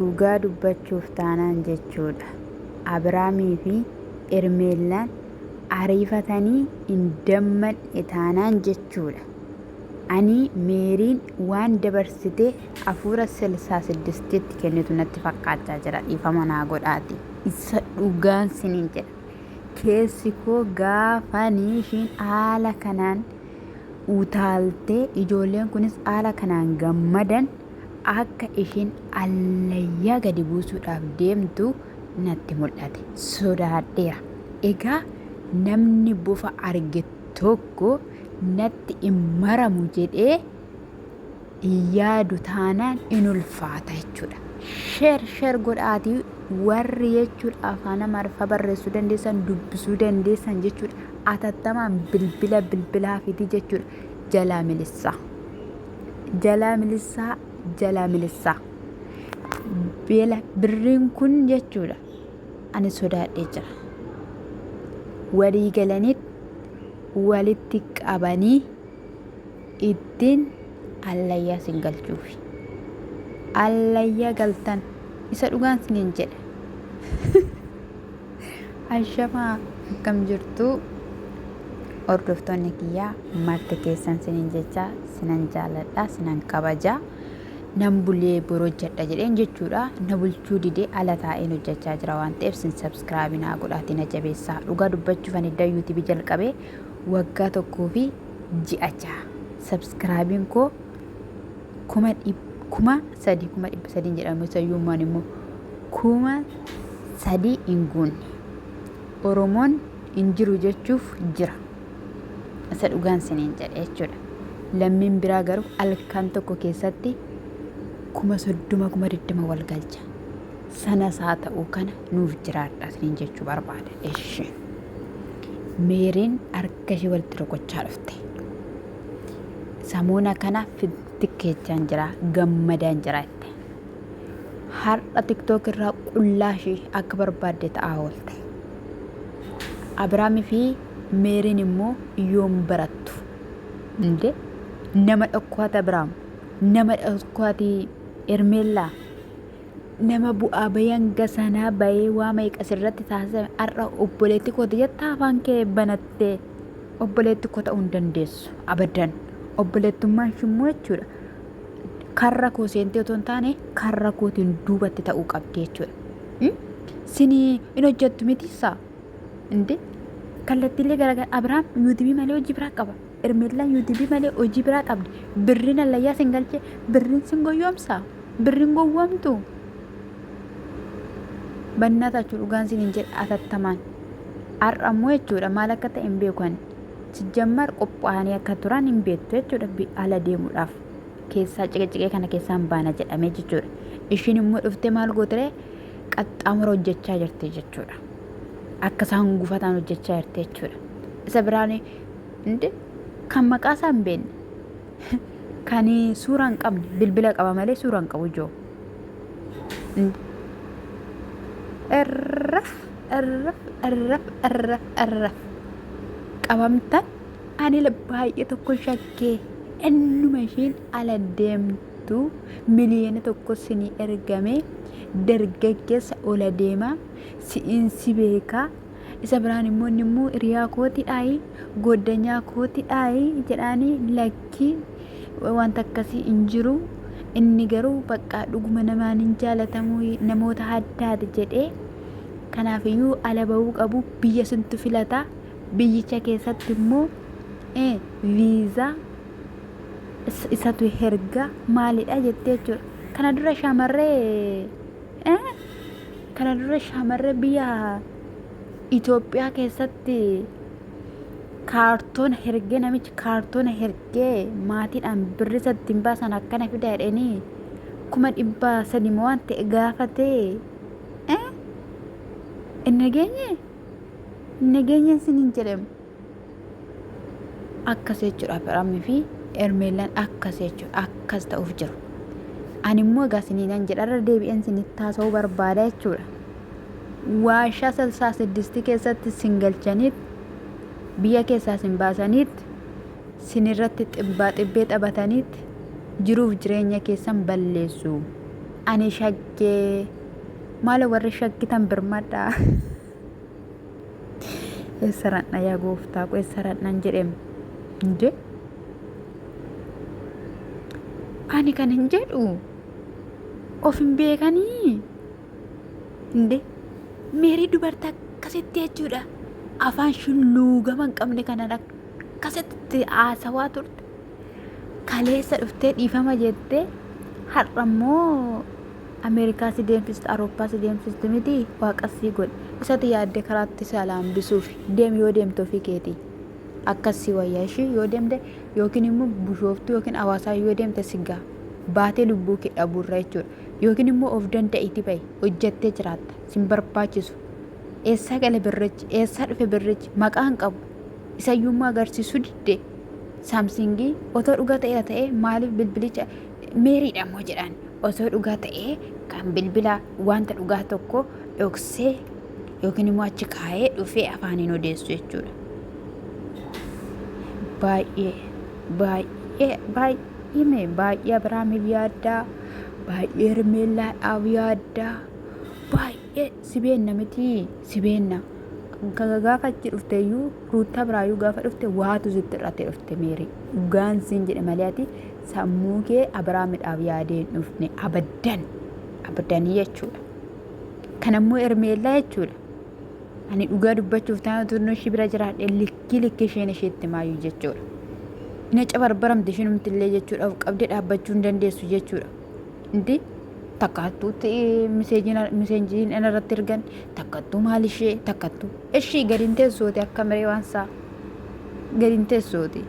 Dhugaa dubbachuuf taanaan jechuudha. Abraamii fi Ermeellaan ariifatanii hin dammaqne taanaan jechuudha. Ani Meeriin waan dabarsitee hafuura selsaa siddistiitti kennitu natti fakkaachaa jira. Dhiifama naa godhaati. Isa dhugaan siniin jedha. Keessi koo gaafanii ishiin haala kanaan utaaltee ijoolleen kunis haala kanaan gammadan akka ishiin allayyaa gadi buusuudhaaf deemtu natti mul'ate. Sodaadheera. Egaa namni bofa arge tokko natti hin maramu jedhee hin yaadu taanaan in ulfaata jechuudha. Sheer sheer godhaatii warri jechuudha afaan Amaariffaa barreessuu dandeessan dubbisuu dandeessan jechuudha. Atattamaan bilbila bilbilaa fiti jechuudha. Jalaa milissaa. Jalaa milissaa jalaa milissaa. Beela birriin kun jechuudha. Ani sodaadhee jira. Walii galaniit walitti qabanii ittiin allayyaa sin galchuufi. Allayyaa galtan isa dhugaan siniin jedha. Ashamaa akkam jirtu hordoftoonni kiyyaa marti keessan siniin jecha sinan jaaladha sinan kabaja. Nan bulee bor hojjedha jedheen jechuudha. Na bulchuu didee ala taa'een hojjechaa jira waan ta'eef sin subscribe naa godhaatii na jabeessaa. Dhugaa dubbachuuf ani iddaa YouTube jalqabee waggaa tokkoo fi ji'a jaha. Subscribein koo 3,000 300,000 jedhamu isayyuummaan immoo 3,000 hin guunne. Oromoon hin jiru jechuuf jira. Isa dhugaan siniin jedhe jechuudha. Lammiin biraa garuu halkan tokko keessatti 30,000 20,000 wal galcha. Sanas haa ta'u kana nuuf jiraadha siniin jechuu barbaada. Eshi. Meeriin harka ishee walitti rukochaa dhufte. Samuuna kana fittikkeechaan jira gammadaan jira jette. Har'a tiktook irraa qullaa ishee akka barbaadde ta'aa oolte. Abiraamii fi Meeriin immoo yoom barattu? Inde nama dhokkaati Abiraam, nama dhokkaati Ermeellaa, nama bu'aa bayii hanga sanaa bayee waa meeqa sirratti taasisame har'a obboleetti kooti jettaa afaan kee banattee obboleetti koo ta'uu hin dandeessu abadan. Obboleettummaan ishii immoo jechuudha karra koo seentee otoo hin taane karra kootiin duubatti ta'uu qabdi jechuudha. Sinii hin hojjettu mitiisaa? Inde kallattiilee garaagaraa Abiraam yuutuubii malee hojii biraa qaba. Ermeellaan yuutuubii malee hojii biraa qabdi. Birriin allayyaa sin galchee birriin sin goyyoomsaa? Birriin gowwoomtu? Bannaa taachuu dhugaan sin hin jedhe atattamaan. Har'a immoo jechuudha maal akka ta'e hin beeku ani. Sijjammar qophaa'anii akka turan hin beektu jechuudha ala deemuudhaaf. Keessaa ciqiciqee kana keessaan baana jedhamee jechuudha. Ishiin immoo dhuftee maal gootiree qaxxaamura hojjechaa jirti jechuudha. Akka isaan gufataan hojjechaa jirti jechuudha. Isa biraan inde kan maqaa isaa hin beekne kan suuraa hin qabne bilbila qaba malee suuraa hin qabu ijoo. Irraf irraf irraf irraf irraf qabamtan ani baay'ee tokko shakkee innuma ishiin ala deemtu 1,000,000 sinii ergame dargaggeessa ola deemaa si'iin si beekaa isa biraan immoo inni immoo hiriyaa kooti dhaayi gooddanyaa kooti dhaayi jedhaanii lakkii wanta akkasii hin jiru inni garuu baqqaa dhuguma namaan hin jaalatamuu namoota addaati jedhee kanaafiyyuu ala bahuu qabu biyya sintu filata biyyicha keessatti immoo viizaa isatu herga maalidha jettee jechuudha. Kana dura shamarree kana dura shamarree biyya Itoophiyaa keessatti kaartoona hergee namichi kaartoona hergee maatiidhaan birri isa ittiin baasan akkana fida jedhanii 300,000 moo waan ta'e gaafatee hin nageenye hin nageenye isiniin jedhamu. Akkas jechuudha Abiraamii fi Ermeellaan akkas jechuudha akkas ta'uuf jiru. Ani immoo egaa isiniinan jedha irra deebi'een isinitti haasa'uu barbaada jechuudha. Waashaa salsaa siddistii keessatti sin galchaniit biyya keessaa sin baasaniit sin irratti xibbaa xibbee taphataniit jiruuf jireenya keessan balleessu. Ani shaggee maalo warri shaggitan birmadhaa. Eessa ranna yaa gooftaa koo eessa rannan jedheem inde ani kan hin jedhu of hin beekanii inde meerii dubartii akkasitti jechuudha afaan shulluugama hin qabne kanaan akkasitti haasawaa turte Kaleessa dhuftee dhiifama jettee har'a immoo Ameerikaa si deemsiste Awurooppaa si deemsiste miti waaqas si godhe. Isati yaadde karaatti si alaambisuuf deemi yoo deemte ofii keetii. Akkas si wayya ishii yoo deemte yookiin immoo Bushooftuu yookiin Hawaasaa yoo deemte si gaha. Baatee lubbuu kee dhabuurra jechuudha. Yookiin immoo of danda'iiti bahi hojjettee jiraatta sin barbaachisu. Eessaa gale birrichi eessaa dhufe birrichi maqaa hin qabu. Isayyuummoo agarsiisuu didde. Saamsingii otoo dhugaa ta'eera ta'ee maaliif bilbilicha meeriidha immoo jedhaan osoo dhugaa ta'ee kan bilbila wanta dhugaa tokko dhoksee yookiin immoo achi kaa'ee dhufee afaaniin odeessu jechuudha. Baay'ee baay'ee baay'ee mee baay'ee Abiraamiif yaaddaa baay'ee Hermeellaadhaaf yaaddaa baay'ee si beenna miti si beenna. Gaafa achi dhufte iyyuu Ruuttaa biraayyuu gaafa dhufte waatu sitti hir'ate dhufte meerii. Dhugaan siin jedhe malee ati sammuu kee Abiraamidhaaf yaadee hin dhufne abaddan abaddanii jechuudha. Kanammoo Hermeellaa jechuudha. Ani dhugaa dubbachuuf taana tunnoo ishii bira jiraadhe likkii likkii isheen isheetti maayyuu jechuudha. Ina cabarbaramte ishinumti illee jechuudha of qabdee dhaabbachuu hin dandeessu jechuudha. Inti takkattuu miseenjiin ana irratti ergan takkattuu maal ishee takkattuu ishii gadi hin teessooti akka miree waan isaa gadi hin teessooti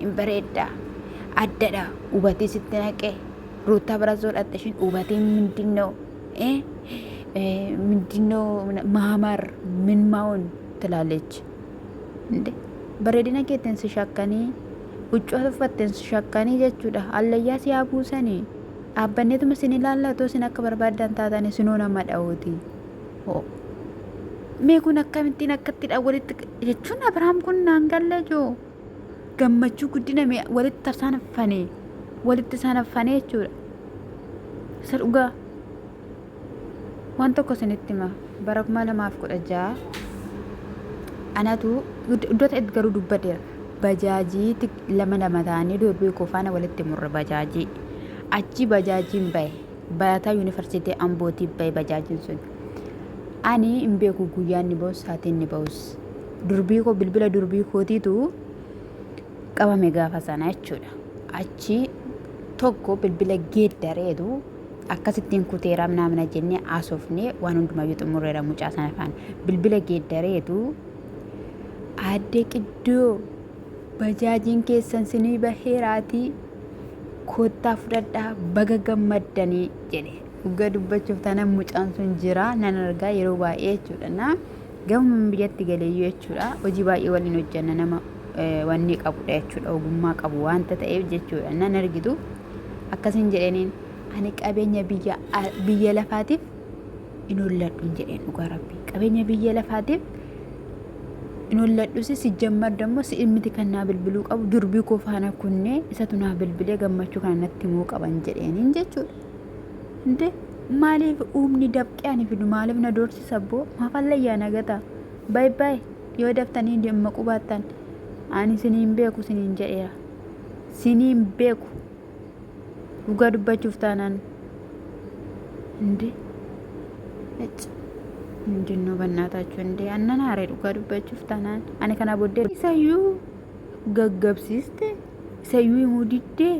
hin bareeddaa addadha hubatee sitti naqee ruuttaa bira soodhatte ishiin hubatee mindinnoo mindinnoo maamar min maa'uun tilaalechi Inde bareedina keetiin si shakkanii huccuu ati uffatteen si shakkanii jechuudha. Hallayyaa si haa buusanii. Dhaabbanneetuma isin ilaalla otoo isin akka barbaaddan taatanii sinoo nama dha'uuti. Hoo. Mee kun akkamittiin akkattidha walitti jechuun Abiraam kun naan galle joo. Gammachuu guddina mee walitti isaan affanee walitti isaan affanee jechuudha. Isa dhugaa. Waan tokko isinitti hima. Bara 2016 anatu iddoo ta'etti garuu dubbadheera. Bajaajii lama lama ta'anii durbii koo faana walitti murre bajaajii. Achi bajaajiin bahe. Barataa yuunivarsiitii Ambootii bahe bajaajiin sun. Ani hin beeku guyyaa inni bahus sa'aatii inni bahus. Durbii koo bilbila durbii kootiitu qabame gaafa sana jechuudha. Achi tokko bilbila geeddareetu akkasittiin kuteera minaamina jennee haasofnee waan hundumayyuu xumurreera mucaa sana faana. Bilbila geeddareetu aaddee qiddoo bajaajiin keessan sinii baheeraatii koottaa fudhadhaa baga gammaddanii jedhe. Dhugaa dubbachuuf taanaan mucaan sun jira nan argaa yeroo baay'ee jechuudha. Na gama biyyatti galeeyyuu jechuudha hojii baay'ee waliin hojjanna nama wanni qabudha jechuudha ogummaa qabu waanta ta'eef jechuudha nan argitu akkasin jedheniin ani qabeenya biyya biyya lafaatiif hin holladhu jedheen dhugaa rabbii qabeenya biyya lafaatiif hin holladhus si jammar dammoo si miti kan naa bilbiluu qabu durbii koo faana kunnee isatu naa bilbilee gammachuu kana natti himuu qaban jedheeniin jechuudha. Inte maaliif uumni dafqee ani fidu maaliif na doorsisa boo maaf allayyaa nagata bay bay yoo daftanii dammaquu baattan ani siniin beeku siniin jedheera siniin beeku. Dhugaa dubbachuuf taanaan እንዴ እጭ ምንድነው? በእናታችሁ እንዴ annan haare dhugaa dubbachuuf taanaan ani kana booddee isayyuu gaggabsiiste isayyuu himuu diddee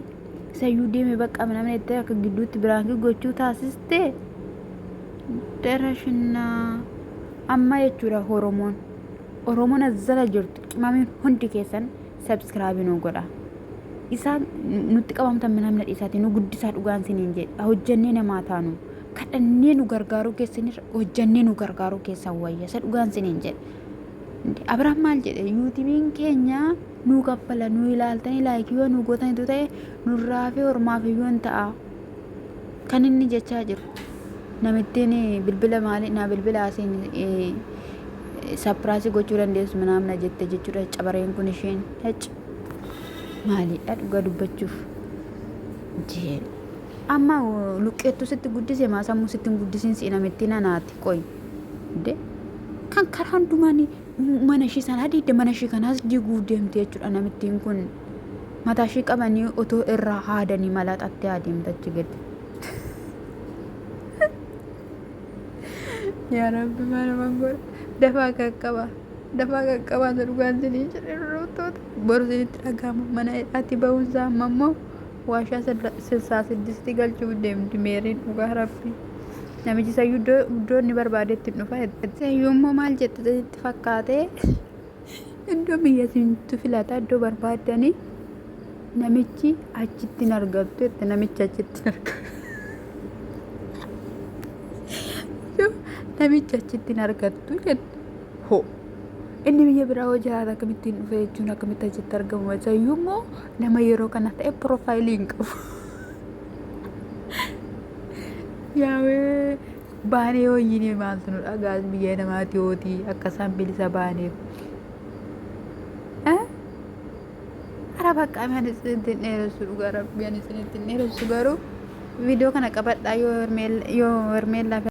isayyuu deeme bakka ምናምን jettee akka gidduutti biraankii gochuu taasiste darashinaa amma jechuudha Oromoon Oromoon as jala jirtu qimamiin hundi keessan sabskraabii nu godha. Isaan nutti qabamtan minamna dhiisaatii nu guddisaa dhugaan siniin jedhe hojjannee namaa taanu kadhannee nu gargaaruu keessanirra hojjannee nu gargaaruu keessan wayya isa dhugaan siniin jedhe. Abiraam maal jedhe yuutuubiin keenya nuu kaffala nu ilaaltanii laayikii yoo nu gootanitu ta'e nurraa fi ormaaf iyyuu hin ta'a kan inni jechaa jiru. Namittiin bilbila maali naa bilbila asiin sapiraasii gochuu dandeessu minaamna jette jechuudha cabareen kun isheen hecc. Maalidha dhugaa dubbachuuf jeen Amma luqqeettuu sitti guddise maa sammuu sitti hin guddisin si namittii nanaati qoy. De kan karaa hundumaan mana ishii sanaa diidde mana ishii kanaas diiguuf deemte jechuudha namittiin kun. Mataa ishii qabanii otoo irraa haadanii malaxattee adeemta achi gadi. Yaa Rabbi maaluman godha. Dafaa qaqqabaa. Dafaa qaqqabaa isa dhugaan isinii jedhe hordoftoota. Boru isinitti dhaga'ama. Mana hidhaatti bahuun isaa amma immoo waashaa silsaa siddisti galchuuf deemti meeriin dhugaa Rabbi. Namichi sayyuu iddoo inni barbaadetti hin dhufa. Sayyuu immoo maal jette isinitti fakkaate? Iddoo biyya isintu filata iddoo barbaaddanii namichi achitti hin argattu jette namichi achitti hin argattu. Namichi achitti hin argattu jette. Hoo inni biyya biraa hoo jiraata akkamittiin dhufe jechuun akkamitti achitti argamu isayyuu immoo nama yeroo kana ta'e piroofaayilii hin qabu. Yaawee baanee hoyyinee maaltu nu dhagaa biyya namaati hootii akka isaan bilisa baaneef. Ara bakka ani isinitti hin dheeressu dhugaa rabbi ani isinitti hin dheeressu garuu viidiyoo kana qabadhaa yoo hermeellaa.